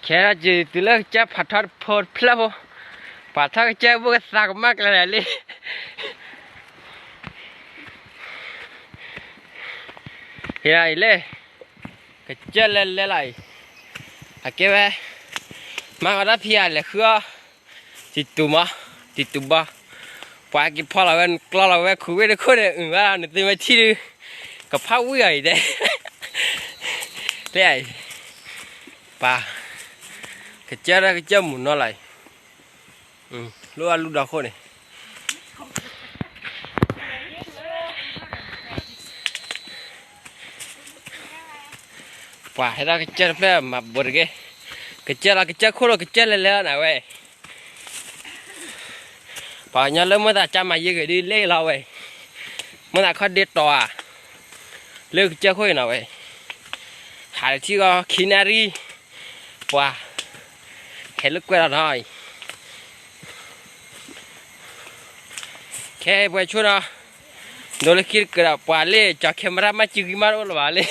ခဲဒီးယတုၤလၢကစၢၢ်ဖးထီတဖိတဖျၢၣ်ဖိ, ပှၤထီၣ်ကစၢၢ်ဘိၣ်ကသးကမၣ်ကျဲဒၣ်လံ. ဟ့ၣ်လံ, ကစၢၢ်လဲၤလဲၤလီၤအံၤ, အကဲဝဲ, မၤကီးတၢ်ဖံးဧါ လဲၤဃုအီၣ်, တံၤတူးမး, တံၤတူးဘီ, ပှၤက့ၤဖီလီၤဝဲ ကျီလီၤဝဲခူးဝ့ၢ်တခိၣ်န့ၣ် အုၣ်ဘၣ်နသုမ့ၢ်ထံၣ်ဒုး, ကဖးဝံၣ်အီၤအံၤတဲ, လၢအံၤ, ပှၤ, ကစၢၢ်ဒီးကစၢၢ်မုာ်နီၢ်လီၤအံၤ, လိၣ်အလူဒီးခိၣ်န့ၣ် ပှၤဟဲထီၣ်ကစၢၢ်တဖျၢၣ်မၤဘိးတဂ့ၤ, ကစၢၢ်လီၤကစၢၢ်ခိၣ်လီၤ ကစၢၢ်လဲၤလဲၤလီၤနၤဝဲ, ပှၤကညီလၢမိၣ်သးကၢ်မၤယ့ၢ်ဂ့ၤဒ်လဲၣ်လီၤဝဲ, မိၣ်သးခီၣ်ဒ့တီၤဧါ, လၢကစၢၢ်ခိၣ်အံၤနၤဝဲ, ဟးတထံၣ်ဂီၤခံနၣ်ရံၣ်, ပှၤ, ဟဲလၢကွဲးလီၤနီၤအံၤ ခဲပှဲၤဆိနီၤ, ဒိလၢခံတကဒီး ပှၤလၢကၠီၤ camera မၤစၢၤဂံၢ်မးတအိၣ်လၢၤဘၣ်လၢ,